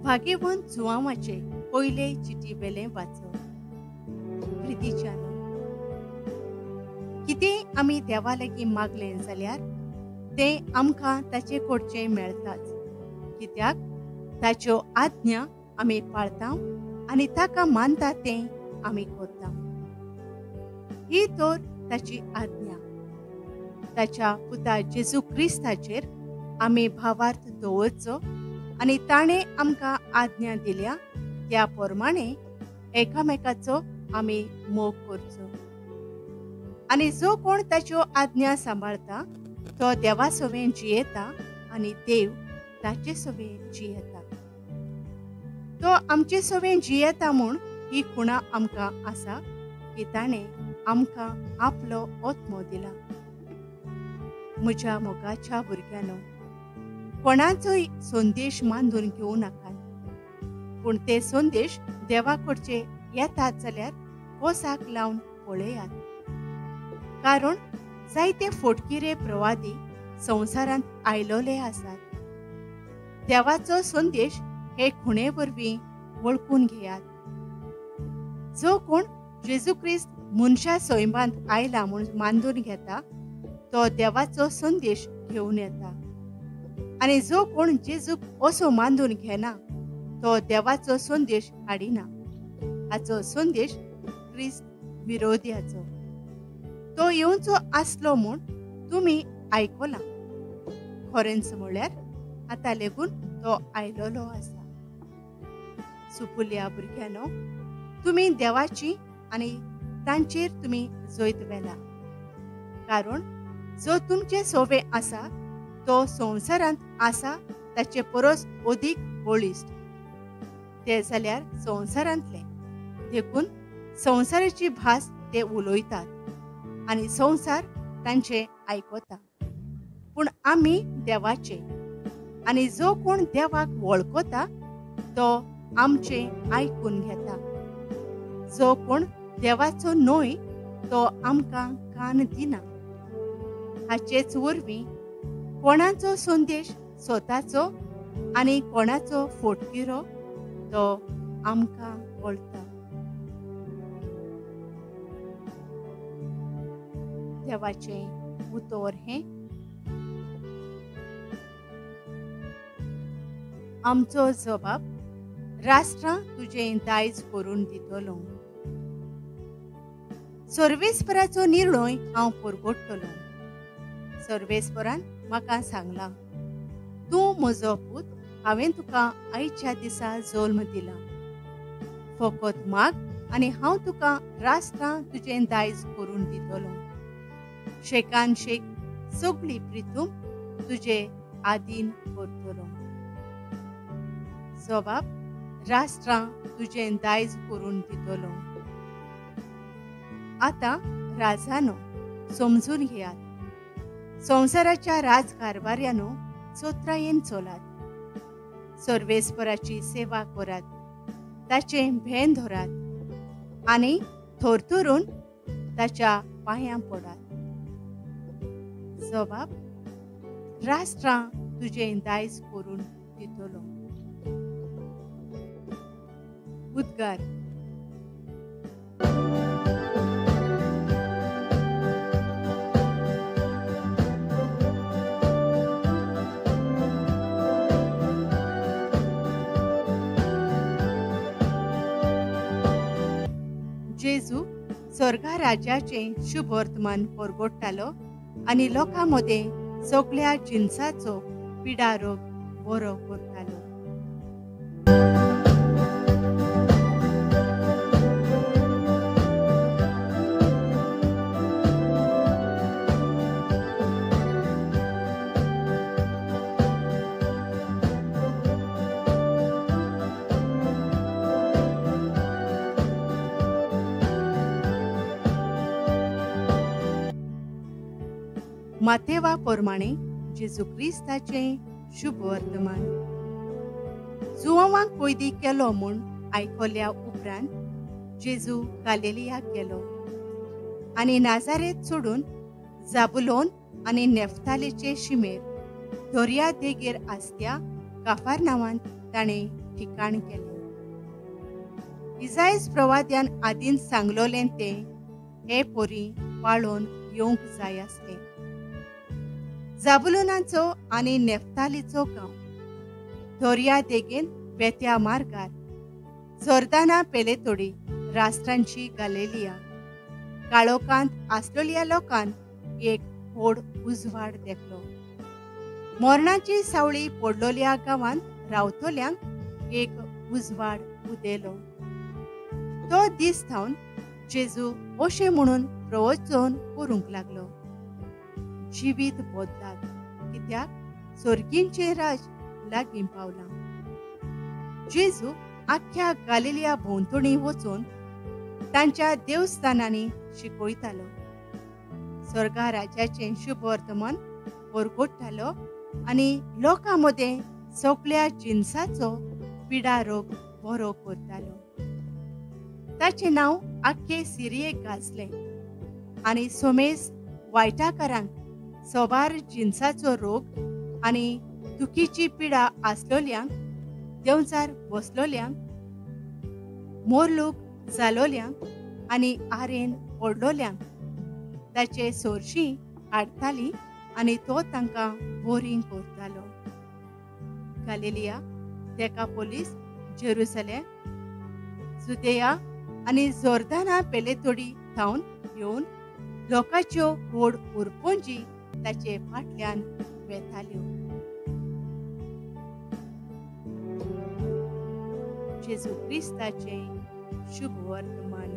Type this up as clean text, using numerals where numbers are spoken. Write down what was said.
भाग्यवंत जुवांवाचे पयले चिटी वेलें वाचप. प्रितीच्यान कितेंय आमी देवा लागीं मागलें जाल्यार तें आमकां ताचे कडचें मेळटाच, कित्याक ताच्यो आज्ञा आमी पाळता आनी ताका मानता तें आमी करता. ही तर ताची आज्ञा. ताच्या पुता जेजू क्रिस्ताचेर आमी भावार्थ दवरचो आनी ताणें आमकां आज्ञा दिल्या त्या प्रमाणे एकामेकाचो आमी मोग करचो. आनी जो कोण ताच्यो आज्ञा सांबाळता तो देवा सवें जियेता आनी देव ताचे सवें जियेता. तो आमचे सवें जियेता म्हूण ही खुणा आमकां आसा की ताणें आमकां आपलो आत्मो दिला. म्हज्या मोगाच्या भुरग्यांनो, कोणाचोय संदेश मानून घेवं नाकात, पूण ते संदेश देवा कडचे येतात जाल्यार कोसाक लावन पळयात, कारण जायते फोटकिरे प्रवादी संवसारांत आयलोले आसात. देवाचो संदेश हे खुणे वरवीं वळखून घेयात. जो कोण जेजू क्रिस्त मनशा सैमांत आयला म्हूण मानून घेता तो देवाचो संदेश घेवन येता, आनी जो कोण जेजूक असो मानून घेना तो देवाचो संदेश हाडिना. हाचो संदेश क्रिस्त विरोध्याचो. तो येवचो आसलो म्हूण तुमी आयकलां, खरेंच म्हळ्यार आतां लेगून तो आयलोलो आसा. सुपुल्या भुरग्यांनो, तुमी देवाची आनी तांचेर तुमी जैत व्हेला, कारण जो तुमचे सोवे आसा तो संवसारांत आसा ताचे परस अदीक बळिश्ट. ते जाल्यार संवसारांतले, देखून संवसाराची भास ते उलयतात आनी संवसार तांचे आयकता. पूण आमी देवाचे, आनी जो कोण देवाक वळखता तो आमचें आयकून घेता. जो कोण देवाचो न्हय तो आमकां कान दिना. हाचेच वरवीं कोणाचो संदेश स्वताचो आनी कोणाचो फोटकिरो तो आमकां कळटा. देवाचें उतर हें आमचो जबाब राष्ट्रां तुजें दायज करून दितलो. सर्वेस्पराचो निर्णय हांव परगटतलो. सर्वेस्परान म्हाका सांगलां, तूं म्हजो पूत, हांवें तुका आयच्या दिसा जल्म दिला. फकत माग आनी हांव तुका राष्ट्रां तुजें दायज करून दितलो. शेकान शेक सगळी प्रितूम तुजे आदीन करतलो. जबाब राष्ट्रां तुजें दायज करून दितलो. आतां राजानो समजून घेयात, संवसाराच्या राजकारभार्यानो चोत्रायेन चलात, सर्वेस्पराची सेवा करात, ताचें भें धरात आनी थरथरून ताच्या पांयां पडात. जबाब राष्ट्रां तुजें दायज करून दितलो. उद्गार. जेजू स्वर्गा राज्याचें शुभवर्तमान परगटतालो आनी लोकां मदें सगळ्या जिनसाचो पिडारोग बरो करतालो. मातेवा प्रमाणे जेजू क्रिस्ताचें शुभवर्तमान. जुवांक कोयदी केलो म्हूण आयकल्या उपरांत जेजू गालिलियाक गेलो आनी नाजारेत सोडून जाबुलोन आनी नेफ्तालीचे शिमेर दर्या देगेर आसत्या काफार नांवांत ताणें ठिकाण केलें. इजायस प्रवाद्यान आदीन सांगलोलें तें हे पोरी पाळोवन येवंक जाय आसलें. जाबुलोनाचो आनी नेफ्तालीचो गांव दर्या देगेन बेत्या मार्गार जोर्दाना पेलेतोडी राष्ट्रांची गालेलिया काळोखांत आसलोल्या लोकान एक व्हड उजवाड देखलो. मरणाची सावळी पडलोल्या गांवांत रावतल्यांक एक उजवाड उदेलो. तो दीस थावन जेजू अशें म्हणून प्रवचन करूंक लागलो, जिवीत बदलात, कित्याक सर्गींचें राज लागीं पावलां. जेजू आख्ख्या गालिलिया भोंवतणी वचून तांच्या देवस्थानांनी शिकयतालो, स्वर्गा राज्याचें शुभवर्तमान परगट्टालो आनी लोकां मदें सगळ्या जिनसाचो पिडा रोग बरो करतालो. ताचें नांव आख्खे सिरियेक गाजलें आनी सोमेस वायटाकारांक सोबार जिनसाचो रोग आनी दुखीची पिडा आसलोल्यांक, देंवचार बसलोल्यांक, मोरलूक जालोल्यांक आनी आरेन पडलोल्यांक ताचे सोरशीं हाडटाली आनी तो तांकां बोरींग करतालो. गालिलिया, देकापोलीस, जेरुसलेम, जुदेया आनी जोर्दाना पेलेतोडी थावन येवन लोकांच्यो व्हड उरपोंजी ताचे फाटल्यान वेताल्यो. जेजू क्रिस्ताचें शुभ वर्तमान.